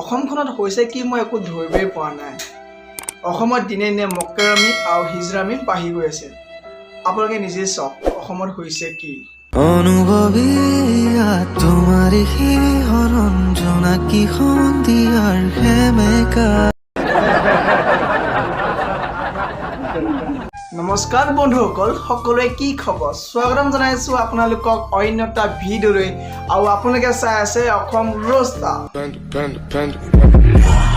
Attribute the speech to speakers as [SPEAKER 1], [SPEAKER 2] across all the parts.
[SPEAKER 1] অসমখনত হৈছে কি মই একো ধৰিবই পৰা নাই। অসমত দিনে দিনে মকেৰামি আৰু হিজৰামি বাঢ়ি গৈ আছে। আপোনালোকে নিজে চাওক অসমত হৈছে কি।
[SPEAKER 2] অনুভৱীয়া তোমাৰ শিহৰণ জোনাকী সন্ধিয়াৰ সেমেকা।
[SPEAKER 1] নমস্কাৰ বন্ধুসকল, সকলোৰে কি খবৰ? স্বাগতম জনাইছোঁ আপোনালোকক অন্য এটা ভিডিঅ'লৈ আৰু আপোনালোকে চাই আছে Assam roaster.
[SPEAKER 3] Panda, panda, panda.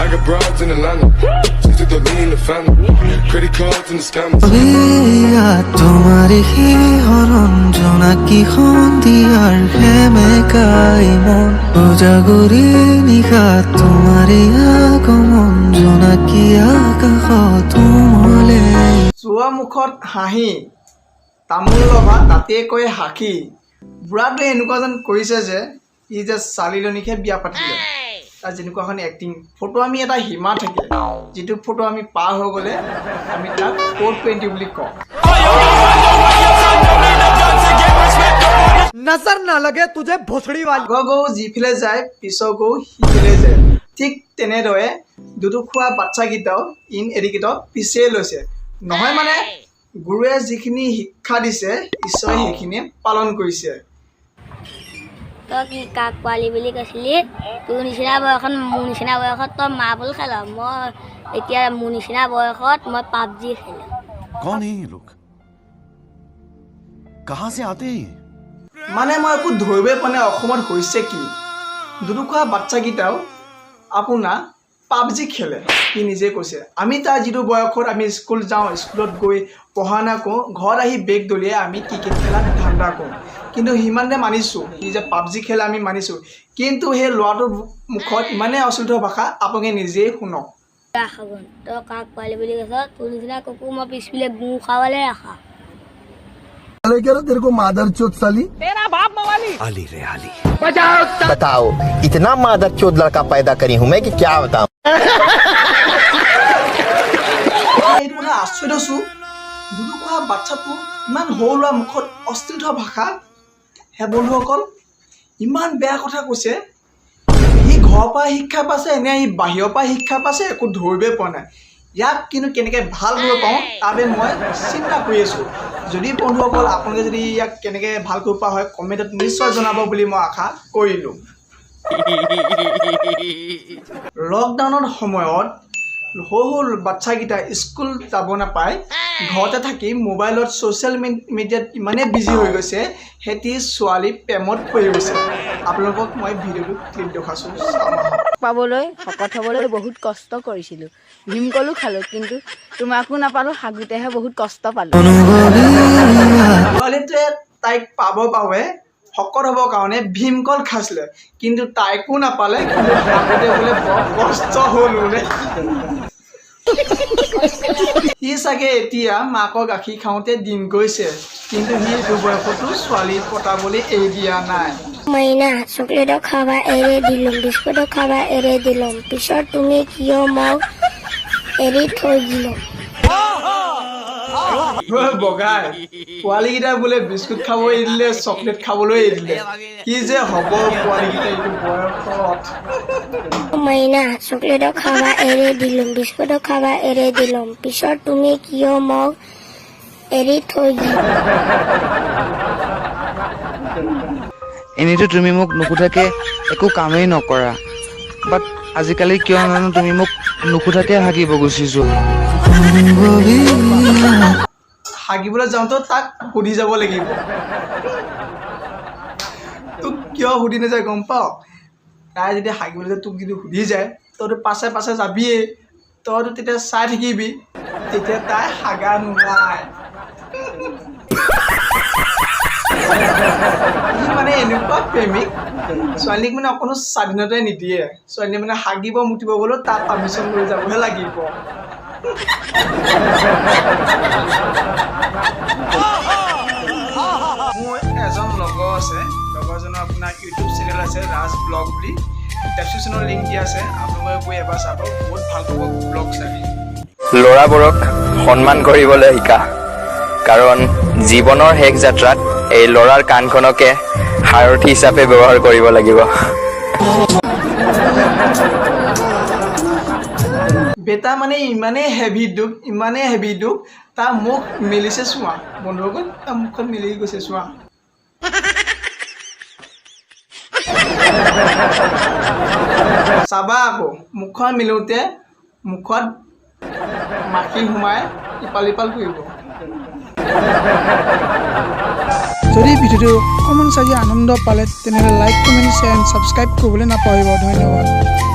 [SPEAKER 3] I got broads in Atlanta. Just to lean the family. Credit cards and the scammers.
[SPEAKER 2] অনুভৱীয়া তোমাৰ শিহৰণ জোনাকী সন্ধিয়াৰ সেমেকাই মন। উজাগৰী নিশা তোমাৰে আগমন জোনাকী আকাশত উমলে।
[SPEAKER 1] চোৱা মুখত হাঁহি, তামোল লভা দাঁতে কয় সাক্ষী। বুঢ়াটোৱে এনেকুৱা যেন কৰিছে যে ই যে চালিলনিকহে বিয়া পাতিলে। তাৰ যেনেকুৱা এখন এক্টিং, ফটো আমি এটা সীমা থাকে, যিটো ফটো আমি পাৰ হৈ গ'লে আমি তাক 420 বুলি কওঁ।
[SPEAKER 4] नजर ना लगे तुझे भोसड़ी वाली।
[SPEAKER 1] আগৰ গৰু যিফালে যায়, পিছৰ গৰু সিফালে যায়। ঠিক তেনেদৰে দুদু খোৱা বাচ্ছাকেইটাও ইন এৰিকেইটাও পিছে লৈছে নহয়, মানে গুৰুৱে যিখিনি শিক্ষা দিছে, ঈশ্বৰে সেইখিনি পালন কৰিছে।
[SPEAKER 5] তই কি কাক পোৱালি বুলি কৈছিলি? তোৰ নিচিনা বয়সত, মোৰ নিচিনা বয়সত তই মাৰ্বল খেল। মই এতিয়া মোৰ নিচিনা বয়সত মই পাবজি খেলোঁ।
[SPEAKER 6] कौन है ये लोग? कहां से आते हैं ये?
[SPEAKER 1] মানে মই একো ধৰিবই পৰা নাই অসমত হৈছে কি। দুদু খোৱা বাচ্ছাকেইটাও আপোনাৰ পাবজি খেলে, সি নিজে কৈছে। আমি তাৰ যিটো বয়সত আমি স্কুল যাওঁ, স্কুলত গৈ পঢ়া শুনা কৰোঁ, ঘৰত আহি বেগ দলিয়াই আমি ক্ৰিকেট খেলাত ধান্দা কৰোঁ। কিন্তু সিমানতে মানিছোঁ, সি যে পাবজি খেলে আমি মানিছোঁ, কিন্তু সেই ল'ৰাটোৰ মুখত ইমানেই অশ্লীল ভাষা, আপোনালোকে নিজেই শুনক।
[SPEAKER 5] ৰাখগন, তই কাক পোৱালি বুলি কৈছ? তোৰ নিচিনা কুকুৰ মই পিছফালে গু খাবলৈ ৰাখা।
[SPEAKER 7] तेरे को मादर चोत साली।
[SPEAKER 6] अली रे अली।
[SPEAKER 7] बताओ, इतना मादर चोत लड़का पैदा करी हूं मैं कि क्या बताऊं।
[SPEAKER 1] মই এইটো কথা আচৰিত হৈছোঁ, দুদু খোৱা বাচ্ছাটো ইমান সৰু ল'ৰা, মুখত অশ্লীল ভাষা। হে বন্ধুসকল, ইমান বেয়া কথা কৈছে। সি ঘৰৰ পৰা শিক্ষা পাইছে নে সি বাহিৰৰ পৰা শিক্ষা পাইছে, একো ধৰিবই পৰা নাই। ইয়াক কিন্তু কেনেকৈ ভাল কৰিব পাৰোঁ তাৰ বাবে মই চিন্তা কৰি আছোঁ। যদি বন্ধুসকল, আপোনালোকে যদি ইয়াক কেনেকৈ ভাল কৰিব পৰা হয়, কমেণ্টত নিশ্চয় জনাব বুলি মই আশা কৰিলোঁ। লকডাউনৰ সময়ত সৰু সৰু বাচ্ছাকেইটা স্কুল যাব নাপায়, ঘৰতে থাকি মোবাইলত ছ'চিয়েল মিডিয়াত ইমানেই বিজি হৈ গৈছে, সিহঁতি ছোৱালী প্ৰেমত পৰি গৈছে। আপোনালোকক মই ভিডিঅ'টো ক্লিপ দেখুৱাইছোঁ, চাওঁ আহক।
[SPEAKER 8] পাবলৈ, শকত হ'বলৈ বহুত কষ্ট কৰিছিলোঁ। ভীমকলো খালোঁ, কিন্তু তোমাকো নাপালোঁ। হাগোতেহে বহুত কষ্ট পালোঁ।
[SPEAKER 1] ছোৱালীটোৱে তাইক পাব বাবে, শকত হ'বৰ কাৰণে ভীমকল খাইছিলে, কিন্তু তাইকো নাপালে, কিন্তু হাগোতে বোলে বৰ কষ্ট হ'ল বোলে। সি চাগে এতিয়া মাকৰ গাখীৰ খাওঁতে দিন গৈছে, কিন্তু সি এইটো বয়সতো ছোৱালী পতাবলৈ এৰি দিয়া নাই।
[SPEAKER 5] মাইনা, চকলেটো খাবা এৰি দিলোঁ, বিস্কুটো খাবা এৰি দিলোঁ, পিছত তুমি কিয় মোক এৰি থৈ দিলোঁ?
[SPEAKER 1] ঐ বগাই, পোৱালীকেইটা বোলে বিস্কুট খাব এৰি দিলে, চকলেট খাবলৈ এৰি দিলে। কি যে হ'ব পোৱালীকেইটা এইটো বয়সত!
[SPEAKER 5] মাইনা, চকলেটো খাবা এৰি দিলোঁ, বিস্কুটো খাবা এৰি দিলোঁ, পিছত তুমি কিয় মোক এৰি থৈ দিলা?
[SPEAKER 9] এনেইতো তুমি মোক নুসুধাকে একো কামেই নকৰা, বাট আজিকালি কিয় নাজানো তুমি মোক নুসুধাকে হাগিব গুচি যোৱা।
[SPEAKER 1] হাগিবলৈ যাওঁতেও তাক সুধি যাব লাগিব। তোক কিয় সুধি নাযায় গম পাৱ? তাই যদি হাগিবলৈ যায়, তোক যদি সুধি যায়, তইতো পাছে পাছে যাবিয়েই, তইতো তেতিয়া চাই থাকিবি, তেতিয়া তাই হাগা নোলায়। সি মানে এনেকুৱা প্ৰেমিক, ছোৱালীক মানে অকণো স্বাধীনতাই নিদিয়ে। ছোৱালীয়ে মানে হাগিব মুতিব গ'লেও তাক পাৰ্মিশ্যন লৈ যাবহে লাগিব। মোৰ এজন লগৰ আছে, লগৰজনৰ আপোনাৰ ইউটিউব চেনেল আছে ৰাজ ব্লগ বুলি। ডেছক্ৰিপশ্যনৰ লিংক দিয়া আছে, আপোনালোকে গৈ এবাৰ চাব, বহুত ভাল পাব ব্লগ চাই।
[SPEAKER 7] ল'ৰাবোৰক সন্মান কৰিবলৈ শিকা, কাৰণ জীৱনৰ শেষ যাত্ৰাত এই ল'ৰাৰ কাণখনকে সাৰথি হিচাপে ব্যৱহাৰ কৰিব লাগিব।
[SPEAKER 1] বেটা মানে ইমানেই হেভি দুখ, ইমানেই হেভি দুখ, তাৰ মুখ মেলিছে চোৱা বন্ধুসকল, তাৰ মুখখন মেলি গৈছে চোৱা। চাবা আকৌ মুখখন মেলোঁতে মুখত মাখি সোমাই ইপাল ইপাল কৰিব।
[SPEAKER 10] যদি ভিডিঅ'টো অকণমান চাই আনন্দ পালে, তেনেহ'লে like, comment, share and subscribe কৰিবলৈ নাপাহৰিব। ধন্যবাদ।